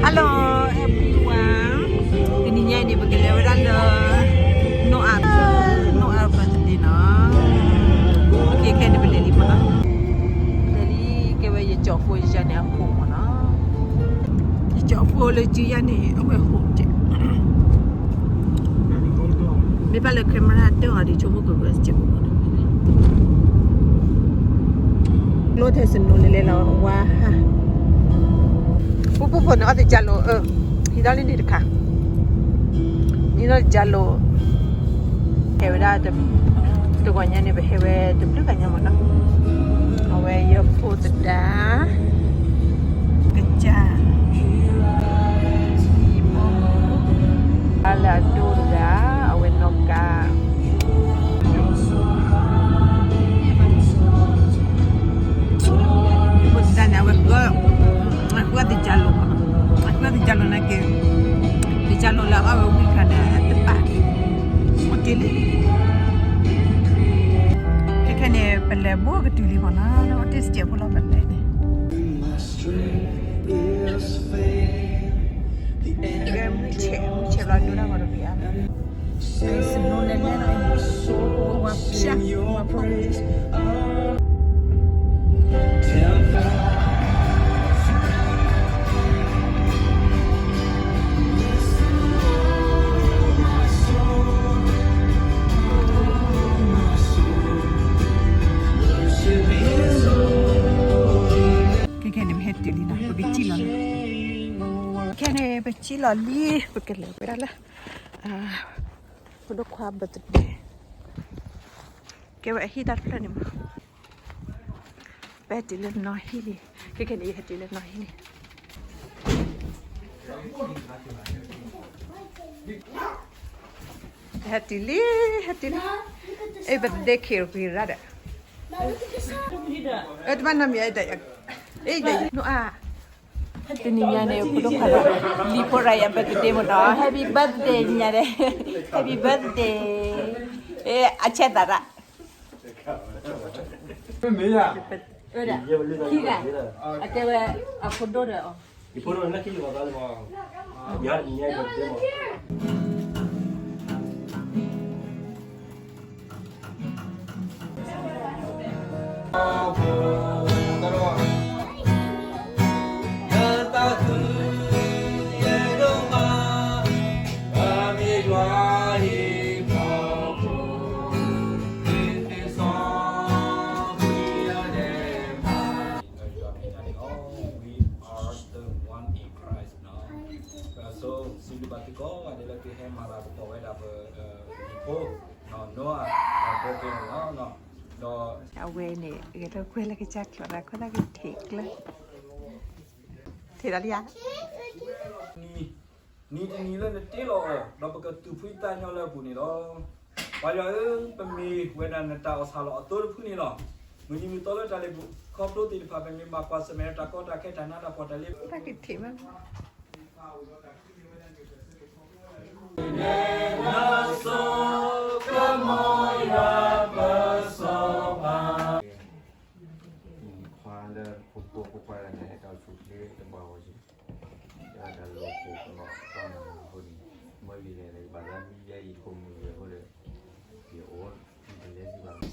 Hello everyone, တနံၤညါအံၤန့ၣ် ပကလဲၤဝဲဒၣ်လၢ Noah, Noah birthday နီၤ. Okay, ခဲအံၤန့ၣ် ပလဲၤလံမ့ၢ်နီၤ. လဲၤလံ, ကဲဝဲယကၠီဖိယၤန့ၣ်အဃိမ့ၢ်နီၤ. ယကၠီဖိလၢစုယၤန့ၣ် အဝဲဃိကဲး မ့ၢ်ဘၣ်လၢ camera တၢၢ်အီၤဒီး ဆိကမိၣ်ကဂဲၤစဲးဖိမ့ၢ်နီၤ. ကျိထဲစနိလဲၤလဲၤလီၤဝါဟါ, ပူပူဖိန့ၣ် အီၣ်တကလိာ်, ဟံးထီၣ်လံန့ၣ်တခါ, ဟံးထီၣ်တကလိာ်, ဟဲဝဲဒၣ်, တဂီၤညါန့ၣ် ပဟဲဝဲတဘျုးဂၤညါမ့ၢ်နီၤ. အဝဲယဖိသဒါ, ကစၢ်, အလၢအဒိၣ်တဂၤ, အဝဲနီၢ်ကါ ဖိသဒါန့ၣ် အဝဲဃုအီၣ်တကလိာ်မ့ၢ်နီၤ, အဃုအီၣ်တကလိာ်နာ်က့, တကလိာ်လၢအီၣ်ဝဲဝံၤတခါန့ၣ် တပာ်, အိၣ်တ့ၢ်လံ. ခဲခဲန့ၣ် ပလဲၤဘိကတုၤလံမ့ၢ်နီၤ, အိၣ်တ့ၢ်စကဲးဖိလီၤ ပလဲၤန့ၣ်. မုၢ်ဆဲး, မုၢ်ဆဲးဘျီဒိၣ်တၢ်ဂီၤတဂ့ၤဧါ. စနိလဲၤလဲၤလီၤ, ဝါဖျါ, ဝါဖျါ. ခဲခဲန့ၣ် ပဟဲတုၤလံနီၤ, ပကစံၣ်လီၤလံ. ခဲန့ၣ် ပစံၣ်လီၤလံ, ပကလဲၤဝဲဒၣ်လၢ ဖိဒိၣ်ခွါ birthday, ကဲဝဲအဟံၣ်တၢ်တဖျၢၣ်န့ၣ်မး. ပဟဲတုၤလၢနီၢ်ဟံၣ်လံ, ခဲခဲန့ၣ် ယဟဲတုၤလၢနီၢ်ဟံၣ်လံ. ဟဲတုၤလံ, ဟဲတုၤလံ, အဲ birthday cake ဂ့ၤရၣ်ဒီး, အဲ တဘၣ်နီတမံၤ, အဲ ဒီး, အဲ ဒီး, နီၢ်အါ တနံၤညါန့ၣ် ဖိဒိၣ်ခွါဒီး လံၤဖိရၤယၤ birthday မ့ၢ်နီၤ, Happy birthday ညါဒီး, Happy birthday, အဲ အဆဲးသးရၣ်, မ့ၢ်ယၤ, ခံဂၤ, အကဲဝဲ အဖိဒိၣ်ဒီးအီၤ, ယဖိဒိၣ်န့ၣ် လၢခံယဘၣ်သးလၢမး, ယၤတနံၤညါ birthday မး. ယွၤမ့ၢ်တၢ်န့ၣ်လီၤ, we are the one in Christ နီၤ. ပဆိစံးဘျုးဘၣ်သုကိးဂၤဒဲးလၢသုဟဲမၤလၤကပီၤဝဲဒၣ်ပ လံၤဖိ, နီၢ်အါ အ birthday န့ၣ်လီၤ. ဒီး အဝဲန့ၣ် ဂဲၤထီၣ်ကွဲလၢကစၢ်ကျိာ်ဒီး ခိၣ်သၣ်ကထံးကျၢၢ်, ထံးဒီးလံဧါ. နံၤတနံၤလၢနတ့လီၤအီၤ ဒီးပကသူၣ်ဖှံသးညီလၢအပူၤန့ၣ်လီၤ. ပၢ်ယွၤဧၢ, ပမ့ၢ်ဝဲဒၣ်နတၢ်အီၣ်ဆၣ်လီၤအသိတဖုန့ၣ်လီၤ. မုၢ်နံၤမုၢ်သီလၢတၢ်လ့ပစီခီဖျိသ့ၣ်တဖၣ် ပမ့ၢ်ဘၣ်ကွၢ်ဆၢၣ်မဲာ်တၢ်ကီတၢ်ခဲတၢ်နးတၢ်ဖှီၣ်တၢ်လ့ တၢ်ကထံးမး ခွါလၢဖိဖိဖိခွါလၢန့ၣ် ဟဲတၢ်အိၣ်ဆူၣ်ချ့တဘၣ်ဝဲ, တၢ်လီၤပှီၢ်ကလီၤပှီၢ်နၤအဃိန့ၣ်, မ့ၢ်လံလဲၣ် ဘၣ်လၢမံယဲအံၤခိၣ်မုၢ်ဝဲအဃိဒီး, ယအိၣ်, ယလဲၤစံးဘၣ်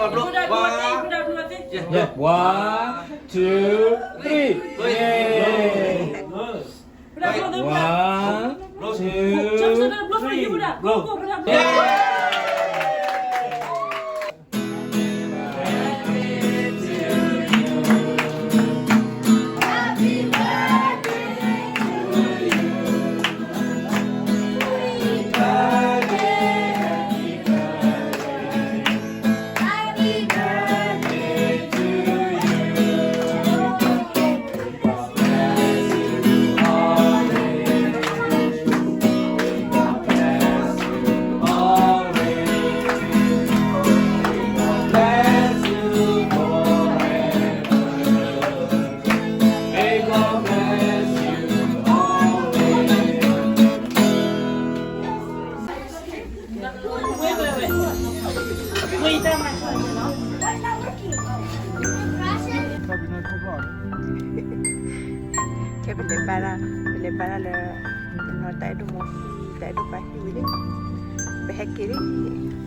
One, two, three. Yay. One, two, three. Yay. Kɛ ပလဲၤဘါဒၣ်, ပလဲၤဘါဒၣ်လၢ တနီၤတၢ်အဲၣ်ဒိးမၤသံ, တၢ်အဲၣ်ဒိးပာ်ဟံၣ်ဝံၤလံ, ပဟဲက့ၤလံ.